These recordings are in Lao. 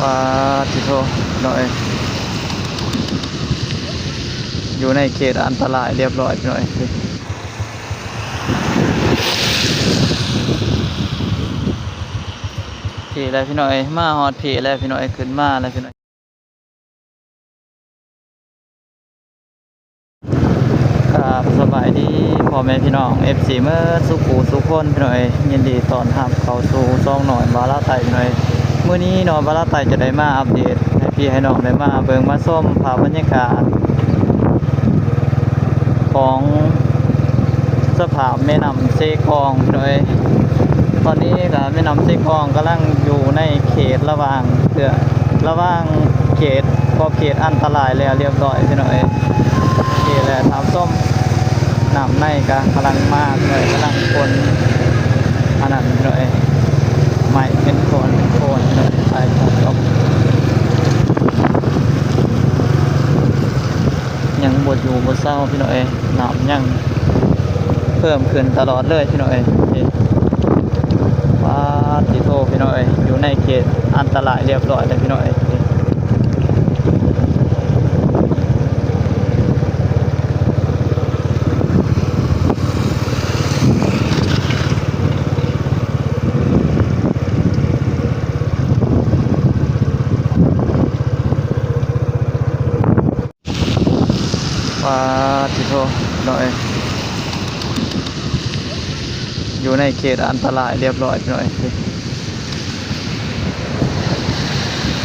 ປາດຕິໂທ ພີ່ນ້ອງເອີຍ ຢູ່ໃນເຂດອັນຕະລາຍລຽບຮ້ອຍ ພີ່ນ້ອງເອີຍ. ພີ້ແລ້ວ ພີ່ນ້ອງເອີຍ ມາຮອດພີ້ແລ້ວ ພີ່ນ້ອງເອີຍ ຂຶ້ນມາແລ້ວ ພີ່ນ້ອງ. ກາບສະບາຍດີພໍ່ແມ່ພີ່ນ້ອງ ເອັຟຊີ ເໝິດສູ່ຜູ້ສູ່ຄົນ ພີ່ນ້ອງເອີຍ ຍິນດີຕ້ອນຮັບເຂົ້າສູ່ຊ່ອງນ້ອຍບາລາວໃຕ້ ພີ່ນ້ອງເອີຍ. ມື້ນີ້ນ້ອຍບາລາວໃຕ້ຈະໄດ້ມາອັບເດດໃຫ້ພີ່ໃຫ້ນ້ອງໄດ້ມາເບິ່ງມາຊົມພາບບັນຍາກາດຂອງສະພາບແມ່ນ້ຳເຊກອງ ພີ່ນ້ອງເອີຍ. ຕອນນີ້ກະແມ່ນ້ຳເຊກອງກຳລັງຢູ່ໃນເຂດລະຫວ່າງ ເຂດ ລະຫວ່າງເຂດ ຂອບເຂດອັນຕະລາຍແລ້ວລຽບຮ້ອຍ ພີ່ນ້ອງເອີຍ. ນີ້ແຫຼະທ່ານຜູ້ຊົມ ນ້ຳໃນກະກຳລັງມາ ພີ່ນ້ອງເອີຍ ກຳລັງຄົນອັນນັ້ນ ພີ່ນ້ອງເອີຍ ໃໝ່ເປັນໂຄນເປັນໂຄນ ພີ່ນ້ອງເອີຍ ໄປຕໍ່ ຍັງບໍ່ຢູ່ບໍ່ເຊົາ ພີ່ນ້ອງເອີຍ ນ້ຳຍັງເພີ່ມຂຶ້ນຕະຫຼອດເລີຍ ພີ່ນ້ອງເອີຍ. ນີ້ ປາດຕິໂທ ພີ່ນ້ອງເອີຍ ຢູ່ໃນເຂດອັນຕະລາຍລຽບຮ້ອຍແລ້ວ ພີ່ນ້ອງເອີຍ. ປາດຕິໂທ ພີ່ນ້ອງເອີຍ ຢູ່ໃນເຂດອັນຕະລາຍລຽບຮ້ອຍ ພີ່ນ້ອງເອີຍ.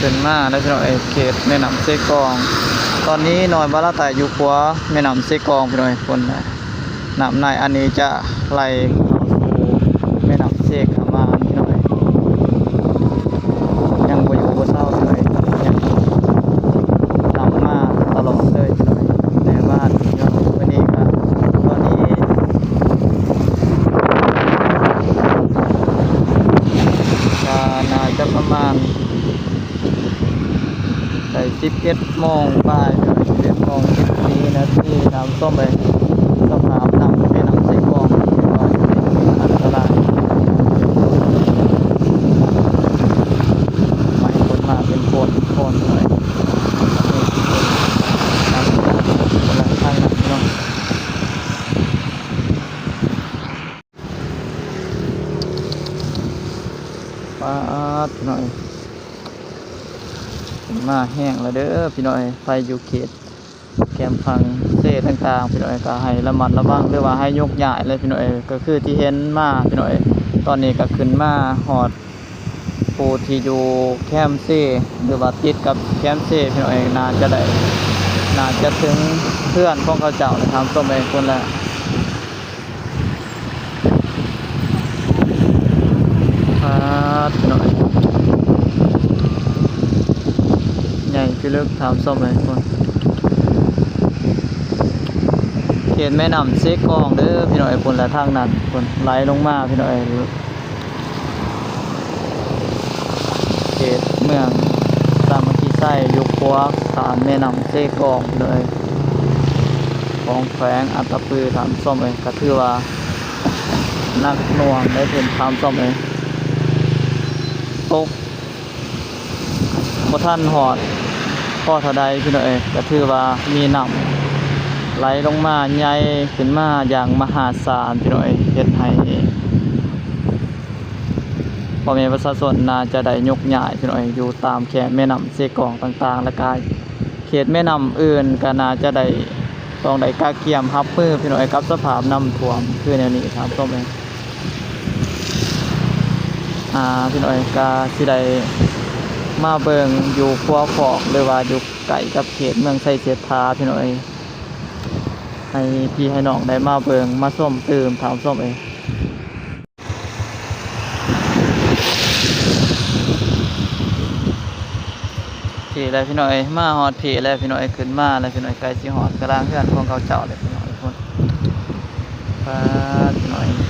ຂຶ້ນມາແລ້ວ ພີ່ນ້ອງເອີຍ ເຂດແມ່ນ້ຳເຊກອງ. ຕອນນີ້ນ້ອຍບາລາວໃຕ້ຢູ່ຂວາແມ່ນ້ຳເຊກອງ ພີ່ນ້ອງເອີຍ ພຸ້ນນະ. ນ້ຳໃນອັນນີ້ຈະໄຫຼເຂົ້າສູ່ແມ່ນ້ຳເຊກຂະມານ ພີ່ນ້ອງເອີຍ ຍັງບໍ່ຢູ່ບໍ່ເຊົາເລີຍ ຍັງນຳມາຕະຫຼອດເລີຍ ພີ່ນ້ອງເອີຍ ໃນບ້ານ ພີ່ນ້ອງ. ມື້ນີ້ກະ ຕອນນີ້ກະໜ້າຈະປະມານ ໄດ້ສິບເອັດໂມງປາຍ ສິບເອັດໂມງສິບສີ່ນາທີ ທ່ານຜູ້ຊົມເອີຍ. ສະພາບນ້ຳແມ່ນ້ຳເຊກອງ ເປັນວ່າຢູ່ໃນເຂດອັນຕະລາຍ ໄໝ່ຄົນມາເປັນໂຄນເປັນໂຄນເລີຍ. ນີ້ກຳລັງທາງນ້ຳເນາະ. ປາດ ພີ່ນ້ອງເອີຍ ມາແຮງແລ້ວເດີ ພີ່ນ້ອງເອີຍ. ໃຜຢູ່ເຂດແຄມຝັ່ງເຊຕ່າງໆ ພີ່ນ້ອງເອີຍ ກະໃຫ້ລະມັດລະວັງ ຫຼືວ່າໃຫ້ຍົກຍ້າຍເລີຍ ພີ່ນ້ອງເອີຍ. ກະຄືທີ່ເຫັນມາ ພີ່ນ້ອງເອີຍ ຕອນນີ້ກະຂຶ້ນມາຮອດຜູ້ທີ່ຢູ່ແຄມເຊ ຫຼືວ່າຕິດກັບແຄມເຊ ພີ່ນ້ອງເອີຍ ໜ້າຈະໄດ້ ໜ້າຈະເຖິງເຮືອນຂອງເຂົາເຈົ້າແລ້ວ ທ່ານຜູ້ຊົມເອີຍ ພຸ້ນແຫຼະ. ປາດ ພີ່ນ້ອງເອີຍ ໃຫຍ່ພິລຶກ ທ່ານຜູ້ຊົມເອີຍ ພຸ້ນ ເຂດແມ່ນ້ຳເຊກອງເດີ ພີ່ນ້ອງເອີຍ ພຸ້ນແຫຼະ ທາງນັ້ນ ພຸ້ນ ໄຫຼລົງມາ ພີ່ນ້ອງເອີຍ. ເຂດເມືອງສາມັກຄີໄຊ ຢູ່ຂົວຂ້າມແມ່ນ້ຳເຊກອງເລີຍ ຂອງແຂວງອັດຕະປື ທ່ານຜູ້ຊົມເອີຍ. ກະຖືວ່າໜັກໜ່ວງເລີຍ ທ່ານຜູ້ຊົມເອີຍ ຕົກບໍ່ທັນຮອດພໍເທົ່າໃດ ພີ່ນ້ອງເອີຍ. ກະຖືວ່າມີນ້ຳໄຫຼລົງມາໃຫຍ່ຂຶ້ນມາຢ່າງມະຫາສານ ພີ່ນ້ອງເອີຍ ເຮັດໃຫ້ ພໍ່ແມ່ປະຊາຊົນໜ້າຈະໄດ້ຍົກຍ້າຍ ພີ່ນ້ອງເອີຍ ຢູ່ຕາມແຄມແມ່ນ້ຳເຊກອງຕ່າງໆ ແລະກະເຂດແມ່ນ້ຳອື່ນກະໜ້າຈະໄດ້ ຕ້ອງໄດ້ກະກຽມຮັບມື ພີ່ນ້ອງເອີຍ ກັບສະພາບນ້ຳຖ້ວມຄືແນວນີ້ ທ່ານຜູ້ຊົມເອີຍ. ອາ ພີ່ນ້ອງເອີຍ ກະຊິໄດ້ມາເບິ່ງຢູ່ຂົວຄອກ ຫຼືວ່າຢູ່ໃກ້ກັບເຂດເມືອງໄຊເສດຖາ ພີ່ນ້ອງເອີຍ ໃຫ້ພີ່ໃຫ້ນ້ອງໄດ້ມາເບິ່ງມາຊົມຕື່ມ ທ່ານຜູ້ຊົມເອີຍ. ພີ້ແລ້ວ ພີ່ນ້ອງເອີຍ ມາຮອດພີ້ແລ້ວ ພີ່ນ້ອງເອີຍ ຂຶ້ນມາແລ້ວ ພີ່ນ້ອງເອີຍ ໃກ້ຊິຮອດກະລາງເຮືອນຂອງເຂົາເຈົ້າແລ້ວ ພີ່ນ້ອງເອີຍ ພຸ້ນ. ປາດ ພີ່ນ້ອງເອີຍ